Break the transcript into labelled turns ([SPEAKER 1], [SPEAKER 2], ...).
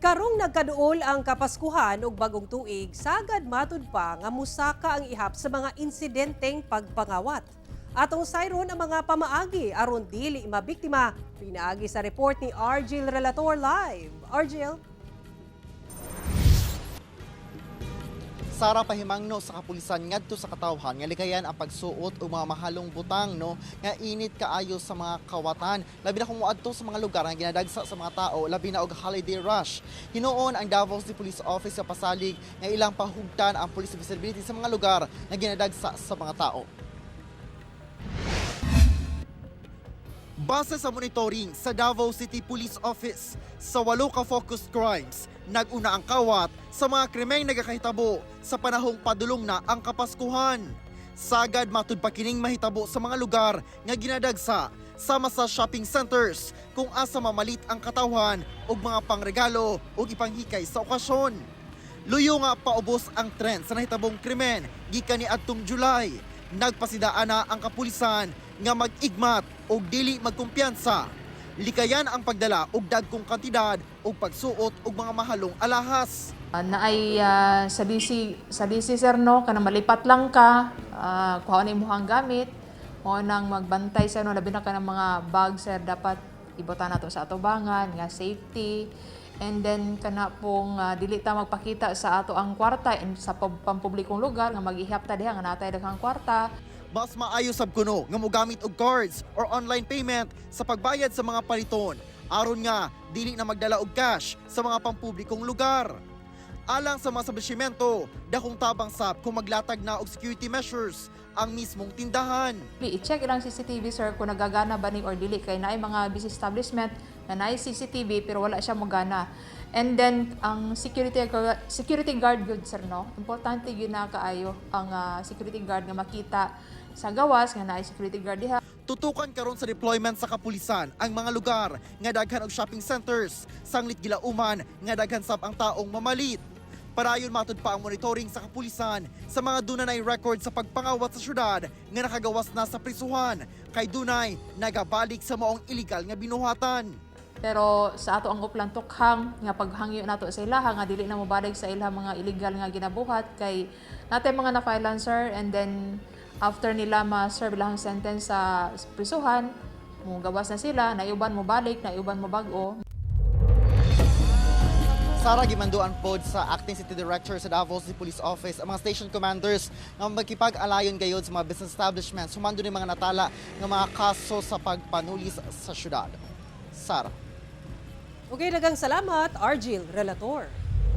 [SPEAKER 1] Karong nagkaduol ang Kapaskuhan ug Bagong Tuig, sagad matud pa nga musaka ang ihap sa mga insidenteng pagpangawat. Atong sayron ang mga pamaagi aron dili mabiktima. Pinaagi sa report ni Argil Relator Live. Argil?
[SPEAKER 2] Sara, pahimangno sa kapulisan ngadto sa katawhan nga likayan ang pagsuot og mga mahalong butang, no, nga init kaayo sa mga kawatan, labi na kung moadto sa mga lugar nga ginadagsa sa mga tao, labi na og holiday rush. Hinuon ang Davao City Police Office sa pasalig nga ilang pahugtan ang police visibility sa mga lugar nga ginadagsa sa mga tao. Base sa monitoring sa Davao City Police Office, sa walo ka focused crimes, nag-una ang kawat sa mga krimeng nagakahitabo sa panahong padulong na ang Kapaskuhan. Sagad matud pa kining mahitabo sa mga lugar nga ginadagsa sama sa shopping centers kung asa mamalit ang katawhan og mga pangregalo ug ipanghikay sa okasyon. Luyo nga paubos ang trend sa nahitabong krimen gikan ni adtong July. Nagpasidaan na ang kapulisan nga mag-igmat og dili magkumpiyansa. Likayan ang pagdala og dagkong kantidad og pagsuot og mga mahalong alahas.
[SPEAKER 3] Naay sa DC, sir, no, kanang malipat lang ka, kuha na imong gamit mo nang magbantay, sir, no, labi na kanang mga bag, sir, dapat ibutan nato sa atubangan nga safety. And then kana pong dili ta magpakita sa ato ang kwarta in, sa pampublikong lugar nga mag-ihap ta diha nga natay daghang kwarta.
[SPEAKER 2] Mas maayo sab kuno nga mogamit og cards or online payment sa pagbayad sa mga paliton aron nga dili na magdala og cash sa mga pampublikong lugar. Alang sa mga establishmento, dakong tabang sab kung maglatag na og security measures ang mismong tindahan.
[SPEAKER 3] I-check ilang CCTV, sir, kung nagagana ba ni or dili, kay naay mga business establishment na naay CCTV pero wala siya mogana. And then ang security security guard good, sir, no. Importante gyud na kaayo ang security guard nga makita sa gawas nga naay security guard diha.
[SPEAKER 2] Tutukan karon sa deployment sa kapulisan ang mga lugar nga daghan og shopping centers, sanglit gilauman nga daghan sab ang taong mamalit. Padayon matud pa ang monitoring sa kapulisan sa mga dunay record sa pagpangawat sa syudad nga nakagawas na sa prisuhan kay dunay nagabalik sa maong illegal nga binuhatan.
[SPEAKER 3] Pero sa ato ang uplang tukhang nga paghangyo nato sa ilaha nga dili na mobalik sa ilaha mga illegal nga ginabuhat, kay natay mga na-filean, sir, and then after nila ma-serve ilahang sentence sa prisuhan, mo gawas na sila, naiuban mo balik, naiuban mo bag-o.
[SPEAKER 2] Sara, gimanduan pod sa acting city director sa Davao City Police Office ang mga station commanders nga magkipag-alayon gayod sa mga business establishments humando ni mga natala nga mga kaso sa pagpanulis sa syudad. Sara.
[SPEAKER 1] Okay, daghang salamat, Argil Relator.